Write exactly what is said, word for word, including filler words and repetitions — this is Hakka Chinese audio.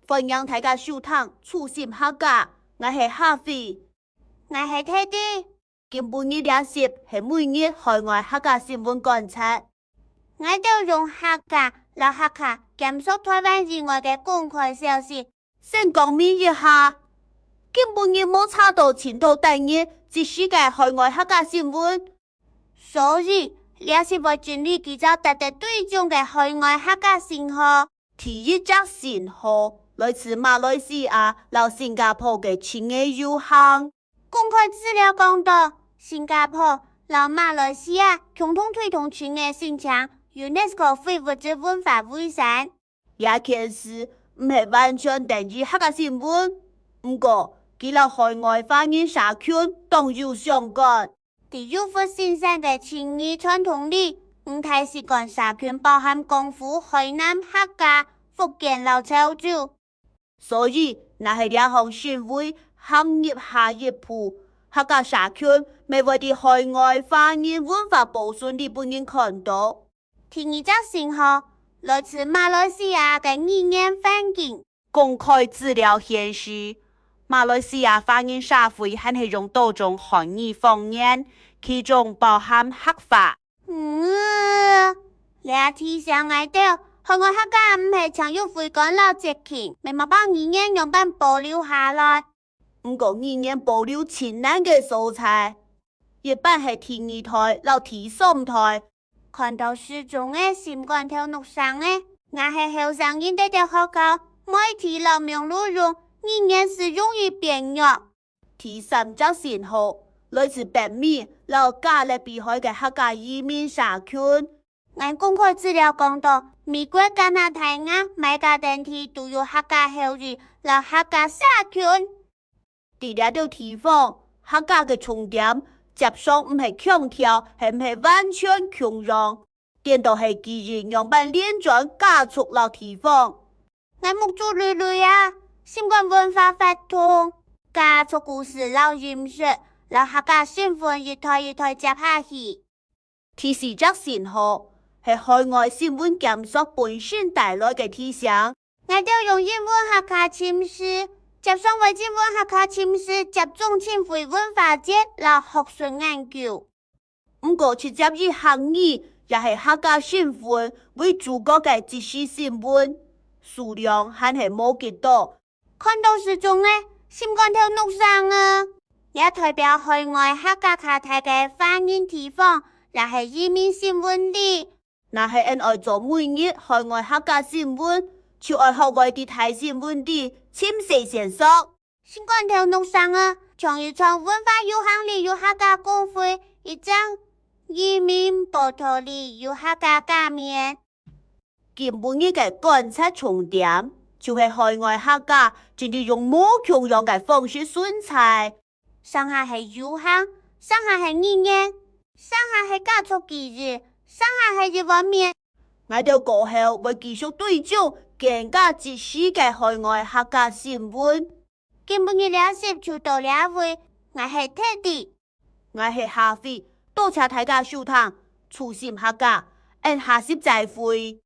歡迎大家收聽初心客家，𠊎係哈菲。𠊎係弟弟。今晡日這集係每日海外客家新聞觀察。𠊎兜用客家摎客家檢索臺灣以外个公開消息。先講明一下，今晡日無查著尋著單日即時个海外客家新聞。 所以，這集會整理幾隻值得追蹤个海外客家訊號。第一隻訊號來自馬來西亞摎新加坡个親子遊行。公開資料講著，新加坡摎馬來西亞共同推動親子申請UNESCO非物質文化遺產。 這件事毋係完全等於客家新聞，毋過佢摎海外華人社群當有相關。在有佛新山个親子傳統裡，五大習慣社群包含廣府、海南、客家、福建摎潮州。所以，若係這項行為行入下一步，客家社群乜會在海外華人文化保存裡分人看著。 第二隻訊號來自馬來西亞个語言環境。公開資料顯示，馬來西亞華人社會還係用多種漢語方言，其中包含客話。嗯，這提醒𠊎兜，海外客家毋係淨有會館摎節慶，乜愛摎語言樣般保留下來。毋過語言保留盡難个所在，一般係第二代摎第三代 看著時鐘仔，心肝頭淰淰仔。𠊎係後生人，在這學校、媒體摎網路用，語言斯容易變弱。第三隻訊號來自北美摎加勒比海个客家移民社群。𠊎公開資料講著，美國、加拿大、牙買加等地都有客家後裔摎客家社群。 在這兜地方，客家个重點輒常毋係強調係毋係完全共樣，顛倒係記憶仰般連轉家族摎地方。𠊎目珠淚淚啊，心肝文化活動、家族故事摎飲食，摎客家身份一代一代接下去。 第四隻訊號係海外新聞檢索本身帶來个提醒。𠊎兜用英文客家尋詞，輒常會英文客家尋詞接中盡會文化節摎學術研究。毋過，直接以客語抑係客家身份為主角个即時新聞，數量還係無幾多。 看著時鐘仔，心肝頭淰淰啊！這代表海外客家較大个華人地方，抑係移民新聞裡。若係𫣆愛做每日海外客家新聞，就愛學會在大新聞裡尋細線索。心肝頭淰淰啊！像一場文化遊行裡有客家公會，一場移民報導裡有客家家面。 今晡日个觀察重點，就係海外客家正在用無共樣个方式存在。成下係遊行，成下係語言，成下係家族記憶，成下係一碗麵。𠊎兜過後會繼續追蹤更加即時个海外客家新聞。今晡日這集就到這位，𠊎係Teddy。 𠊎係哈菲，多謝大家收聽初心客家，𫣆下集再會。